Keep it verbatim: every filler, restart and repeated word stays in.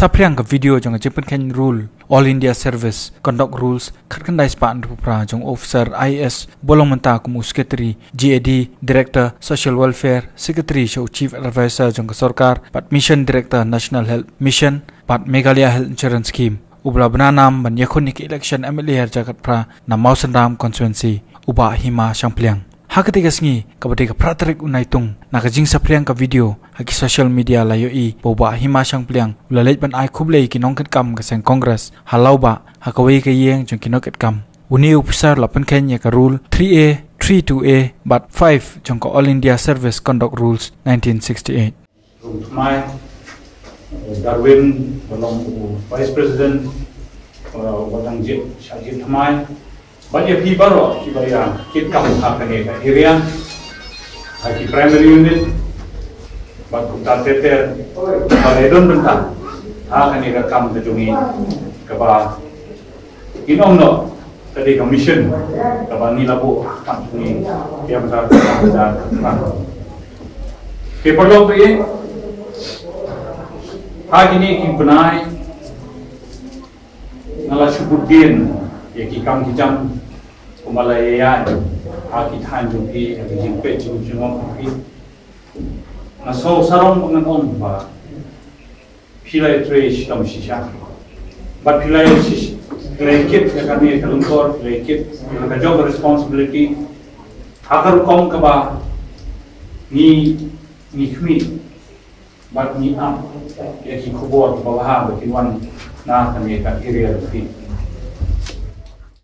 Saphriang ka video jong ka jingpynkheiñ rule All India Service Conduct Rules khatkhyndai spah hynriewphew phra jong u officer I A S ba long mynta kum u Secretary G A D, Director Social Welfare, Secretary sha u Chief Advisor jong ka sorkar bad Mission Director National Health Mission bad Meghalaya Health Insurance Scheme, uba la bna nam ban ïakhun ïa ka election M L A arhajar khat phra na Mawsynram constituency, u Bah Hima Shangpliang. Ha katei ka sngi kaba dei ka phra tarik u Naitung, na ka jingsaphriang ka video ha ki social media la ïohi ba u Bah Hima Shangpliang u la leit ban ai khublei ïa ki nongkitkam ka seng Congress ha Lawbah ha kawei ka ïing jong ki nongkitkam. Une u officer la pynkheiñ ïa ka rule three A, three two A bad five jong ka All India Service Conduct Rules nineteen sixty-eight. Rung Thymmai, eh, Darwin, ba long u Vice President, eh, ba dang jied, shah jied thymmai. Bad ïa phi baroh kiba ïa kitkam ha kane ka area, ha ki primary unit, bad kumta ter ter, ba la don bynta ha kane ka kam ka jong ngi, kaba in ong noh, ka dei ka mission kaba ngi la buh ha kane ka ïa mynta ka ïa mynta ka. Te paralok, ha kine ki bnai nga la shu bud dien ïa ki kam ki jam kumba la ïa ïa ha ki thaiñ jong phi, ha ki jingpeit jingmut jong phi. Nga sngew sarong ba ngan ong ba phi la ïatrei shitom shisha. Bad phi la ïa shish, phi la ïa kit ïa kane ka longkor, phi la ïa kit ïa ka job responsibility ha ka rukom kaba ngi, ngi khmih bad ngi ap ïa ki khubor kiba bha ba kin wan na kane ka area jong phi.